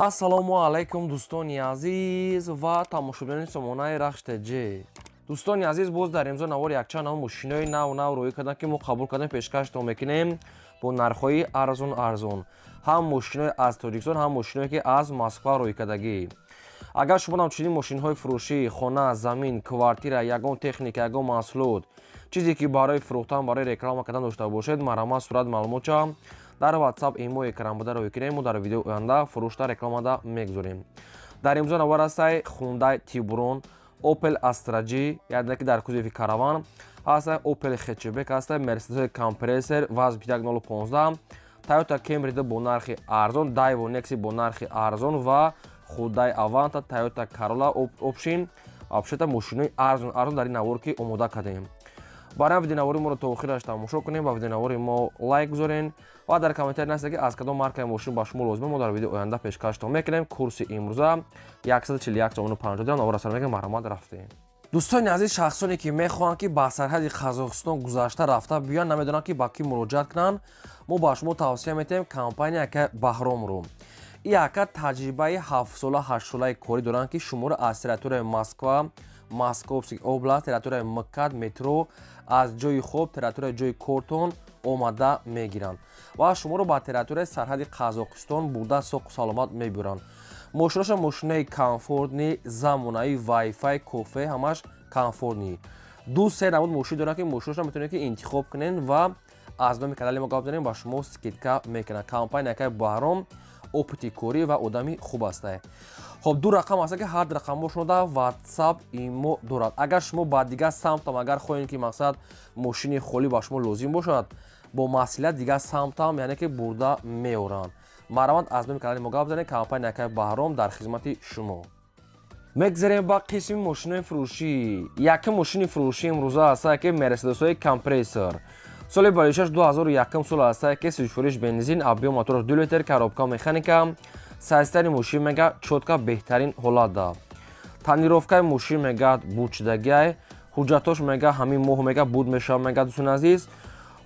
Ассалому алайкум, дӯстони азиз ва тамошобинони сомонаи Рахш ТЖ. Дӯстони азиз, боз дар имзо навори якчанд нав мошинои нав нав рӯӣ кардам, ки мо қабул кардем, пешкаштон мекунем бо нархҳои арзон арзон, ҳам мошинои аз Тоҷикистон, ҳам мошиное, ки аз Москва рӯӣ кардагӣ. Агар шумо ҳамчунин мошинҳои фурӯшӣ, хона, замин, квартира, ягон техника, ягон маҳсулот, чизе ки барои фурӯхтан, барои реклама кардан дошта бошед, марҳамат, сурат, маълумотча дар WhatsApp, имо, экран буда рӯй кунем, мо дар видеои оянда фурӯшта, рекламада мегузорем. Дар имзо навор ҳастай Хундай Тибурон, Opel Astra G, яъне ки дар кузови караван ҳастай, Opel Hatchback ҳастай, Mercedes Kompressor ВАЗ 5115, Toyota Camry бо нархи арзон, Daewoo Nexia бо нархи арзон ва Hyundai Avanta, Toyota Corolla Option. Вообще-то мошинои арзон арзон дар ин навор ки омода кардем. Барои видеонавори моро то охираш тамошо кунем ва видеонавори мо лайк гузорен ва дар комментарий нависед, ки аз кадом маркаи мошин ба шумо лозима, мо дар видеои оянда пешкаштон мекунем. Курси имрӯза 141 сомону 50 дирам. Навора сар мекунем, марҳамат, рафтем. Дӯстони азиз, шахсоне ки мехоҳанд, ки ба сарҳади Қазоқистон гузашта рафта биёянд, намедонанд, ки ба кӣ муроҷиат кунанд, мо ба шумо тавсия метиҳем компания ака Баҳромро. И ака таҷрибаи 7-сола, 8-солаи корӣ доранд, ки шуморо аз территорияи Москва, Московский область, территорияи МКАД, метро, аз ҷои хоб, территорияи ҷои кортон омада мегиранд ва шуморо ба территорияи сарҳади Қазоқистон бурда, соқу саломат мебуранд. Мошиноша мошинаи комфортный, замонави, вайфай, кофе, ҳамаш комфортный. Ду се намуд мошин доранд, ки мошиноша метавонед, ки интихоб кунед ва аз номи канали мо гап занем, ба шумо скидка мекунад. Компания акаи Баҳром опыти корӣ ва одами хуб астае. Хоб, ду рақам аста, ки ҳар рақамҳошон дар WhatsApp, имо дорад. Агар шумо ба дигар самтам, агар хоҳем, ки мақсад мошини холӣ ба шумо лозим бошад, бо масъулият дигар самтам, яъне ки бурда меоранд. Марҳамат, аз номи канали мо гап занед. Компания акаи Баҳром дар хизмати шумо. Мегзарем ба қисми мошинои фурӯшӣ. Якум мошини фурӯшӣ имрӯза аста, ки Мерседесҳои Компрессор, соли балишаш 2001 сол аста, ки сӯзишвориш бензин, объём мотораш 2 литр, коробка механика. Состояние мошин мега чётко, беҳтарин ҳолат. Тонировкаи мошин мега бучдагиай, ҳуҷҷатош мега ҳамин моҳ мега буд мешавад, мега, дӯстони азиз.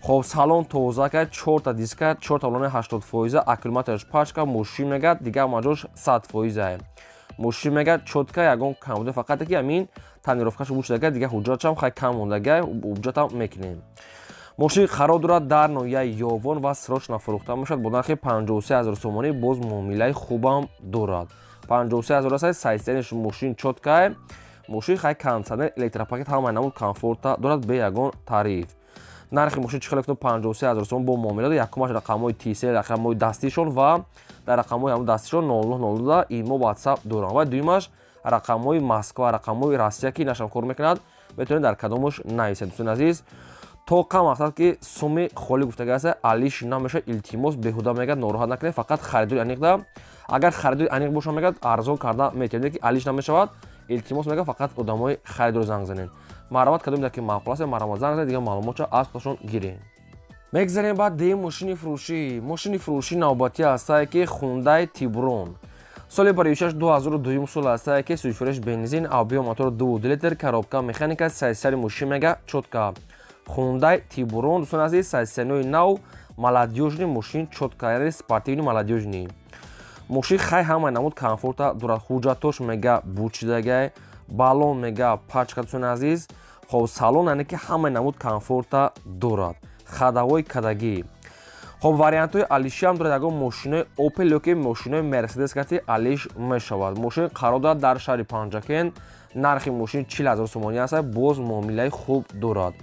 Хоб, салон тоза ка, чорта диска, чорта балони 80%, аккумулятораш пачка, мошин мега дигар маҷош 100%. Мошин мега чётко, ягон камбуда, фақате ки ҳамин тонировкаш бучдага, дигар ҳуҷҷатшам хай кам мондага, ҳуҷҷатам мекунем. Мошин қарор дорад дар ноҳияи Ёвон ва срочно фурӯхта мешавад бо нархи 53 ҳазор сомонӣ. Боз муомилаи хубам дорад. 53 ҳазор аст, состоянияш мошин чёткай. Мошин хай кондиционер, электропакет, ҳамаи намуд комфорта дорад, бе ягон тариф. Нархи мошин чӣ хеле? 53 ҳазор сомон бо муомила. Якумаш рақамҳои Tcell, рақамҳои дастишон, ва дар рақамҳои ҳамн дастишон 0902 имо, WhatsApp доранд ва дуюмаш рақамҳои Москва, рақамҳои Россия, ки инашам кор мекунад, метавонед дар кадомаш нависед. Дӯстони азиз, то қа мақсад ки суми холӣ гуфтага аст, алиш намешавад. Илтимос, беҳуда мегӯяд, нороҳат накунед, фақат харидори аниқда. Агар харидори аниқ боша, мегӯяд, арзон карда метавонед, ки алиш намешавад. Илтимос, мегӯяд, фақат одамои харидор занг занед. Марҳамат, кадоме ки маъқул аст, марҳамат, занг занед, дигар маълумотча аз худашон гиред. Мегзарем ба дуюм мошини фурӯшӣ. Мошини фурӯшӣ навбатӣ ҳастае, ки Хундай Тибурон, соли баришаш 2002 сол ҳастае, ки сӯзишвориш бензин, объём мотор 2 литр, коробка механика. Состояние мошин мега чётко. Хундай Тибурон, дӯстони азиз, состояниеи нав, молодёжный мошин, чётко, яъне спортивный, молодёжный мошин, хай ҳамаи намуд комфорта дорад. Ҳуҷҷатош мега бучидагай, баллон мега пачка. Дӯстони азиз, хоб, салон, яъне ки ҳамаи намуд комфорта дорад, ходовой кадагӣ. Хоб, вариантҳои алишиам дорад, ягон мошинои Опел ёки мошинои Мерседес кати алиш мешавад. Мошин қарор дорад дар шаҳри Панҷакент. Нархи мошин 40 000 сомонӣ аст, боз муомилаи хуб дорад.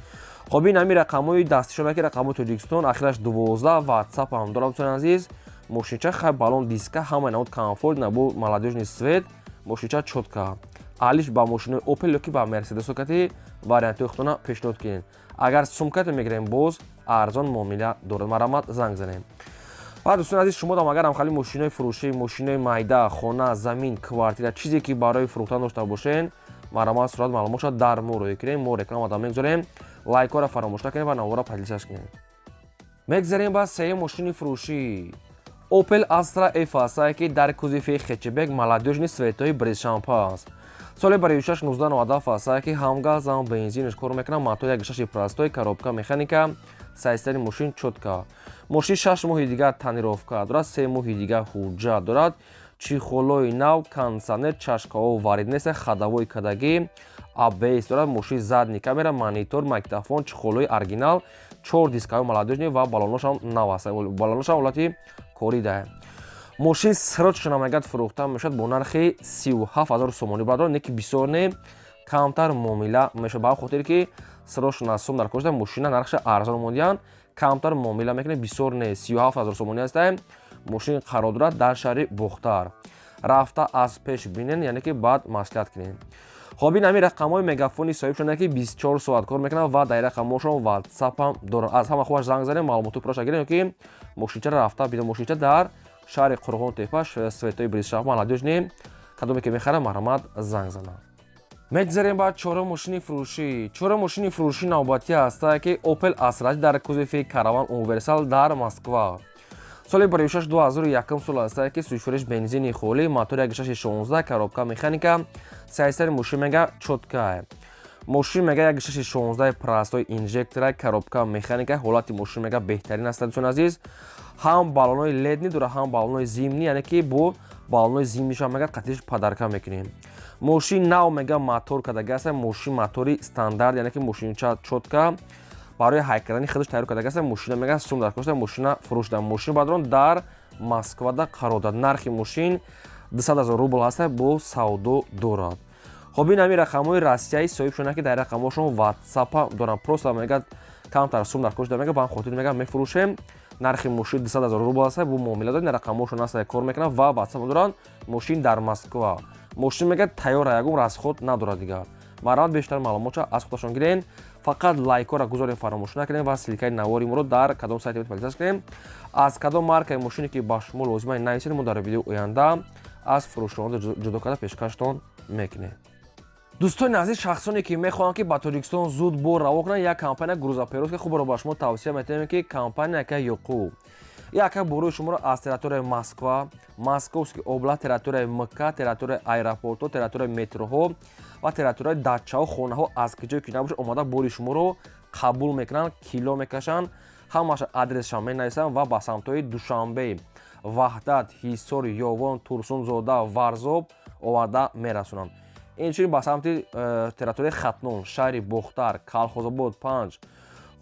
Хоб, ин ҳамин рақамҳои дастишона, ки рақамҳои Тоҷикистон, ахираш 12, WhatsApp ҳам дорад. Дӯстони азиз, мошинча хай баллон диска, ҳамаи намуд комфорт, набу молодёжный свет, мошинча чётко. Алиш ба мошинои Опел ёки ба Мерседесо кати вариантҳои худтона пешниҳод кунед. Агар сумкато мегирем, боз арзон муомила дорад. Марҳамат, занг занем. Ва, дӯстони азиз, шумо дам агар ҳамхали мошинои фурӯшӣ, мошинои майда, хона, замин, квартира, чизе ки барои фурӯхтан дошта бошед, марҳамат, сурат, маълумотша дар мо рӯй кунем, мо рекламада мегузорем. Лайкҳоро фаромӯш накунед ва навора поделиться кунед. Мегзарем ба сеюм мошини фурӯшӣ. Opel Astra F астае, ки дар кузови хэтчбек, молодёжный, светои брезшампа аст. Соли баришаш 1997 астае, ки ҳам газ, ҳам бензинш кор мекунад, мотор 1,6 простой, коробка механика. Состояние мошин чётко. Мошин 6 моҳи дигар тонировка дорад, 3 моҳи дигар ҳуҷҷат дорад. Чехолои нав, кондиционер, чашкаҳо варид нест, ходовой кадагӣ, АБС дорад мошин, задний камера, монитор, магнитофон, чехолои оригинал, чор дискаҳои молодёжный ва баллоношам нав аст, баллоношам ҳолати корӣ даҳ. Мошин срочно мегӯяд фурӯхта мешавад бо нархи 37 000 сомонӣ, бардор, не ки бисёр не, камтар муомила мешавад. Ба хотире ки срочно сум дар кошта, мошина нархша арзон мондиянд, камтар муомила мекунед, бисёр не, 37 000 сомонӣ ҳастаем. Мошин қарор дорад дар шаҳри Бохтар, рафта аз пеш бинен, яъне ки баъд маслиҳат кунем. Хоб, ин ҳамин рақамҳои мегафони соҳиб шуда, ки 24 соат кор мекунад ва дар рақамҳошон ватсапам дорад. Аз ҳама хубаш занг занем, маълумоти пурраша гирем ки мошинчаро рафта бинем. Мошинча дар шаҳри Қурғон Тепа, светои Брисшаҳ, молодёжный. Кадоме ки мехарад, марҳамат, занг занад. Мегзарем ба чорум мошини фурӯшӣ. Чорум мошини фурӯшӣ навбатӣ ҳаста, ки Opel Astra дар кузови Караван Универсал дар Москва, соли 16 2001 сол ҳаста, ки сӯзишвориш бензини холӣ, мотори 1.6 16, коробка механика, сайсари мошин мега чётко. Мошин мега 1.6 16 простой инжектора, коробка механика, ҳолати мошин мега беҳтарин аст. Дӯстони азиз, ҳам баллонои летний дорад, ҳам баллонои зимний, яъне ки бо баллонои зимнийшам мега қатиш подарка мекунем. Мошин нав мега мотор кардаги аст, мошин мотори стандарт, яъне ки мошинча чётко барои ҳай кардани худаш тайёр кардаги аст. Мошина мега сум дар кошта, мошина фурӯшда. Мошин бадрон дар Москвада қарор дорад. Нархи мошин 200 000 рубл ҳаста, бо савдо дорад. Хоб, ин ҳамин рақамҳои Россияи соҳиб шуда, ки дар рақамҳошон ватсапа доранд. Просто мега камтар сум дар кошта, мега ба хотир мега мефурӯшем. Нархи мошин 200 000 рубл аст, бо муомила дорад. Рақамҳошон аст, кор мекунад ва ватсап доранд. Мошин дар Москва, мошин мега тайёра, ягон расход надорад дигар. Марҳамат, бештар маълумотша аз худашон гирен. Фақат лайкҳоро гузорем, фаромӯш накунем ва ссылкаи навори моро дар кадом сайти подписаться кунем. Аз кадом маркаи мошине ки ба шумо лозима, нависед, мо дар видеои оянда аз фурӯшонро ҷудо карда пешкаштон мекунем. Дӯстони азиз, шахсоне ки мехоҳанд, ки ба Тоҷикистон зуд бор раво кунанд, як компания грузоперевозка хубро ба шумо тавсия метиҳем, ки компания яка Ёқуб яка борои шуморо аз территорияи Москва, Московский область, территорияи МК, территорияи аэропортҳо, территорияи метроҳо ва территорияи дачаҳо, хонаҳо, аз ки ҷое ки набошад, омада бори шуморо қабул мекунанд, кило мекашанд, ҳамаша адресша менависанд ва ба самтҳои Душанбе, Ваҳдат, Ҳисор, Ёвон, Турсунзода, Варзоб оварда мерасонанд. Инчунин ба самти территорияи Хатлон, шаҳри Бохтар, Калхозобод 5,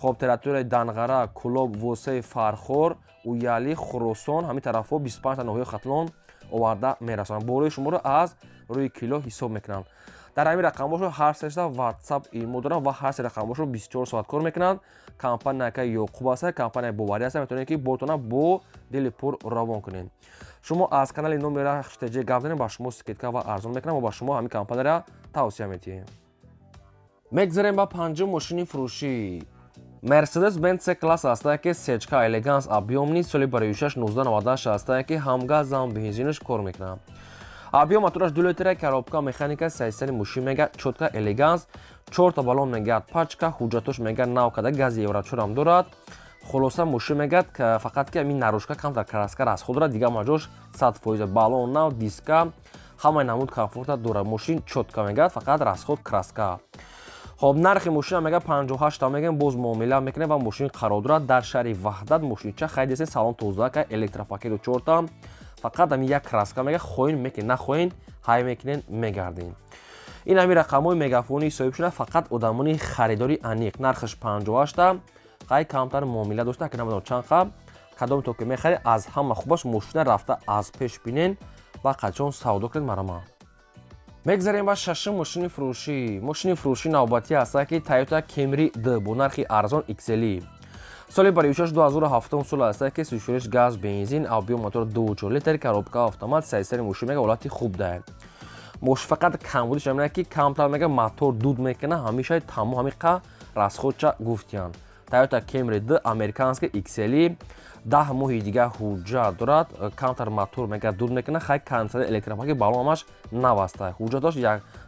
хоб, территорияи Данғара, Кулоб, Восеи, Фархор, Уяли, Хуросон, ҳамин тарафҳо, 25 ноҳияи Хатлон оварда мерасонанд. Борои шуморо аз рӯи кило ҳисоб мекунанд. Дар ҳамин рақамҳошо ҳар сеша ватсап, имо доранд ва ҳар се рақамҳошо 24 соат кор мекунанд. Компания яка Ёқуб аст, компанияи боварӣ аст, метавонед, ки бортона бо дили пур равон кунед. Шумо аз канали номи Рахш ТЖ гап занед, ба шумо скидка ва арзон мекунам ва ба шумо ҳамин компанияро тавсия метиҳем. Мегзарем ба панҷум мошини фурӯшӣ. Мерседес Бенц С класс ҳастае, ки сечка элеганс объёмный, соли 26 1998 ҳастае, ки ҳам газ, ҳам бензинаш кор мекунад. Объём мотораш 2 литра, коробка механика, сайсари мошин мега чётко, элеганс, чорта баллон мегӯяд пачка, ҳуҷҷатош мега нав када, гази еврочорам дорад. Хулоса, мошин мегӯяд, фақат ки ҳамин наружка камтар краска расход дорад, дигар маҷош 100%, баллон нав, диска, ҳамаи намуд комфорта дорад. Мошин чётко мегӯяд, фақат расход краска. Хоб, нархи мошина мега 58 мегӯем, боз муомила мекунем ва мошин қарор дорад дар шаҳри Ваҳдат. Мошинча хайдесе, салон тозака, электропакету чорта, фақат ҳамин як краска мега. Хоҳин мекунед, нахоҳин ҳай мекунен, мегардем. Ин ҳамин рақамҳои мегафонии соҳиб шуда, фақат одамони харидори аниқ. Нархаш 58-та, қай камтар муомила дошта, ки намедонам чанд қа. Кадом то ки мехаред, аз ҳама хубаш мошина рафта аз пеш бинен ва қачон савдо кунед, марама. Мегзарем ба шашум мошини фурӯшӣ. Мошини фурӯшӣ навбатӣ ҳаста, ки Toyota Camry D бо нархи арзон XL, соли 26 2007 сол ҳаста, ки сӯзишвориш газ, бензин, объём мотор 2,4 литр, коробка автомат, сайсари мошин мега ҳолати хуб даҳад. Мошин фақат камбудиш ҳамина, ки камтар мега мотор дуд мекунад, ҳамеша тамом ҳамиқа расходча гуфтиянд. Toyota Camry D американский XL, 10 моҳи дига ҳуҷҷат дорад. Камтар мотор мега дуд мекунад, хай, кондиционер, электропакет, баллон ҳамаш нав аста, ҳуҷҷатош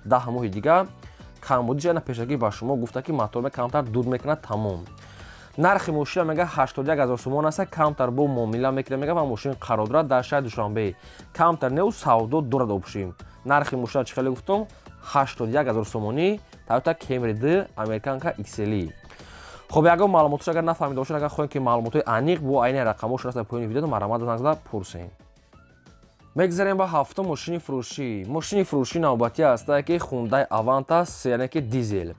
10 моҳи дига. Камбудиш ана пешакӣ ба шумо гуфта, ки мотор камтар дуд мекунад, тамом. Нархи мошина мега 81 000 сомон аста, камтар бо муомила мекунад мега ва мошин қарор дорад дар шаҳри Душанбе. Камтар неу, савдо дорад. Обшим, нархи мошина чӣ хеле гуфтум, 81 000 сомонӣ, Toyota Camry D американка XL. Хоб, ягон маълумотош агар нафаҳмида бошед, агар хоҳем, ки маълумотҳои аниқ бо айни рақамҳошон аст дар поёни видео, марҳамат, занг зада пурсем. Мегзарем ба ҳафтум мошини фурӯшӣ. Мошини фурӯшӣ навбатӣ ҳастае, ки Хундай Аванта, яъне ки дизел,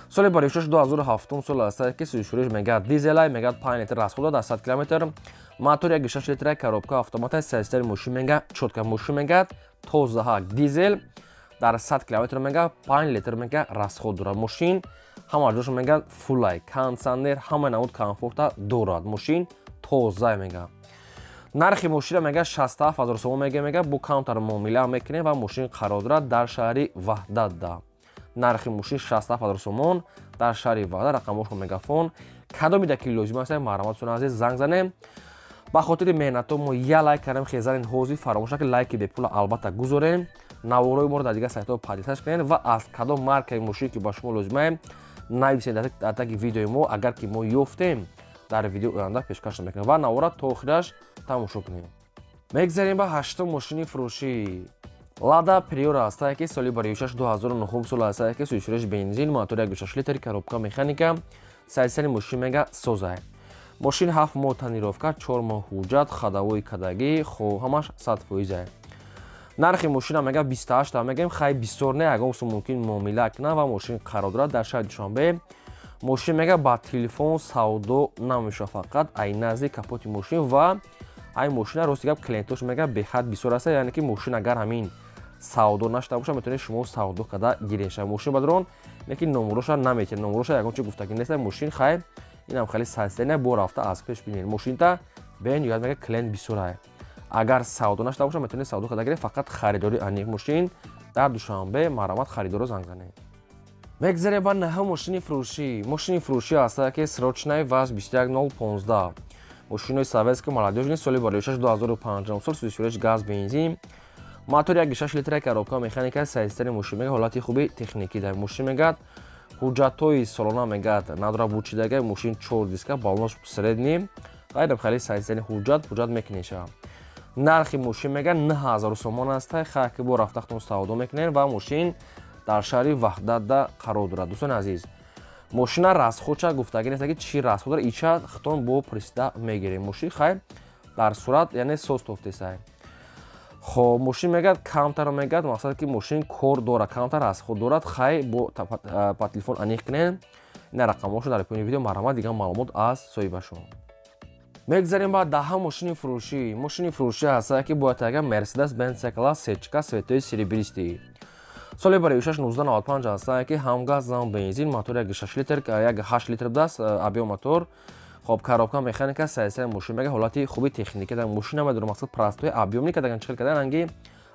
соли баришош 2007 сол ҳастае, ки сӯзишвориш мегӯяд дизелай, мегӯяд 5 литр расход дар 100 километр, мотор 1,6 литра, коробка автомата, состояние мошин мега чётко, мошин мегӯяд тозаҳак, дизел, дар 100 километр мега 5 литр мега расход дорад. Мошин ҳама ҷош мегӯяд фулай, кондитсионер, ҳама намуд комфорта дорад, мошин тоза мега. Нархи мошина мега 67 ҳазор сомон мега, бо камтар муомила мекунем ва мошин қарор дорад дар шаҳри Ваҳдатда. Нархи мошин 67 ҳазор сомон, дар шаҳри Ваҳдат, рақамошон мегафон. Кадомида ки лозим аст, марҳаматон азиз, занг занем. Ба хотири меҳнатҳо мо я лайк кардем, хезанен ҳозир, фаромӯш накунед, лайки бепула албатта гузорем, наворои моро дар дигар сайтҳо поделиться кунед ва аз кадом маркаи мошин ки ба шумо лозимае, нависед дар таги видеои мо. Агар ки мо ёфтем, дар видеои оянда пешкаш мекунем ва навора то охираш тамошо кунем. Мегзарем ба ҳаштум мошини фурӯшӣ. Лада Приора ҳастае, ки соли баришаш 2009 сол ҳастае, ки сӯзишвориш бензин, мотор 1,6 литр, коробка механика, состояние мошин мега созае. Мошин 7 моҳ тонировка, 4 моҳ ҳуҷҷат, ходовой кадагӣ, хо ҳамаш 100%. Нархи мошина мега 28 мегӯем, хай бисёр не, ягон сум мумкин муомила кунад ва мошин қарор дорад дар шаҳри Душанбе. Мошин мега ба телефон савдо намешавад, фақат ай назди капоти мошин ва ай мошина. Рости гап, клиентош мега беҳад бисёр аста, яъне ки мошин агар ҳамин савдо нашуда боша, метавонед шумо савдо карда гиред мошин бадрон, лекин номероша наметиҳад, номероша ягон чи гуфтагӣ нест. Мошин хай инам хеле состояние, бо рафта аз пеш бинед мошинта бениҳоят мега клиент бисёрае. Агар савдо нашуда боша, метавонед савдо карда гиред, фақат харидори аниқ. Мошин дар Душанбе, марҳамат, харидоро занг занед. Мегзарем ба наҳум мошини фурӯшӣ. Мошини фурӯшӣ ҳастае, ки срочный ВАЗ 21015, мошинои советский молодёжный, соли бароишаш 2005 сол, сӯзишвориш газ, бензин, мотор 1,6 литра, коробка механика, состояние мошин мега ҳолати хуби техникӣ дар мошин, мегӯяд ҳуҷҷатҳои солона мегӯяд надора бучидага. Мошин чор диска, баллонош средний, ғайрам хеле состояние, ҳуҷҷат мекунеша. Нархи мошин мега 9000 сомон аст, хай ки бо рафтахтон савдо мекунед ва мошин дар шаҳри Ваҳдатда қарор дорад. Дӯстони азиз, мошина расходша гуфтагӣ нест, ки чӣ расход дорад, ича хитон бо приста мегирем. Мошин хай дар сурат, яъне соз тофтесай. Хоб, мошин мегӯяд камтар, мегӯяд мақсад ки мошин кор дорад, камтар расход дорад. Хай бо по телефон аниқ кунед, ина рақамҳошо дар поёни видео, марҳамат, дигар маълумот аз соҳибашон. Мегзарем ба даҳа мошини фурӯшӣ. Мошини фурӯшӣ ҳастае, ки бояд тага Мерседес Бенз С-класс сечка, цветои серебристый, соли бароишаш 1995 ҳастае, ки ҳам газ, ҳам бензин, мотор 1,6 литр, 1,8 литр будааст объём мотор. Хоб, коробка механика, состояние мошин мега ҳолати хуби техника дар мошин намедорам, мақсад простой, объёмный кадаган, чихел кадан ранги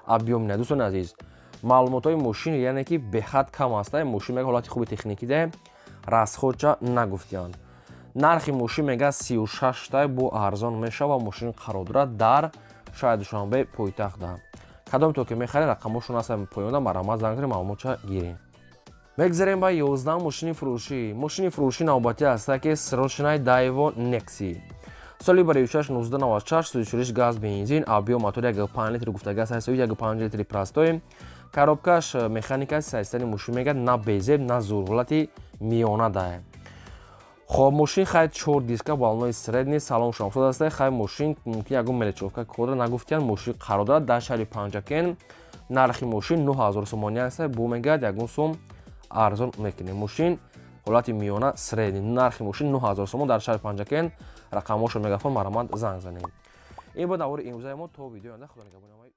объёмный. Дӯстони азиз, маълумотҳои мошин яъне ки беҳад кам аста. Мошин мега ҳолати хуби техникӣ де, расходча нагуфтиянд. Нархи мошин мега 36 бо арзон мешава. Мошин қарор дорад дар шаҳри Душанбе, пойтахтда. Кадом то ки мехаред, рақамҳошон аст поёнда, марҳамат, занг занед, маълумотча гиред. Мегзарем ба 11 мошини фурӯшӣ. Мошини фурӯшӣ навбатӣ ҳаста, ки срочный Дайво Некси, соли бароишаш 1996, сӯзишвориш газ, бензин, объём мотор 1,5 литр гуфтага аст, 1,5 литри простой, коробкаш механика. Состояние мошин мегӯяд на безеб, на зур, ҳолати миёна дае. Хоб, мошин хай чор диска, баллонои средний, салон шамсод аста. Хай мошин мумкин ягон мелочёвка кора нагуфтиянд. Мошин қарор дорад дар шаҳри Панҷакен. Нархи мошин 9000 сомонӣ аста, бо мегӯяд ягон сум арзон мекунем. Мошин ҳолати миёна, средний, нархи мошин 9000 сомон, дар шаҳри Панҷакен, рақамҳошо мегафон, марҳамат, занг занед. Ин буд навори имрӯзаи мо. То видеои оянда, худо нигаҳбони.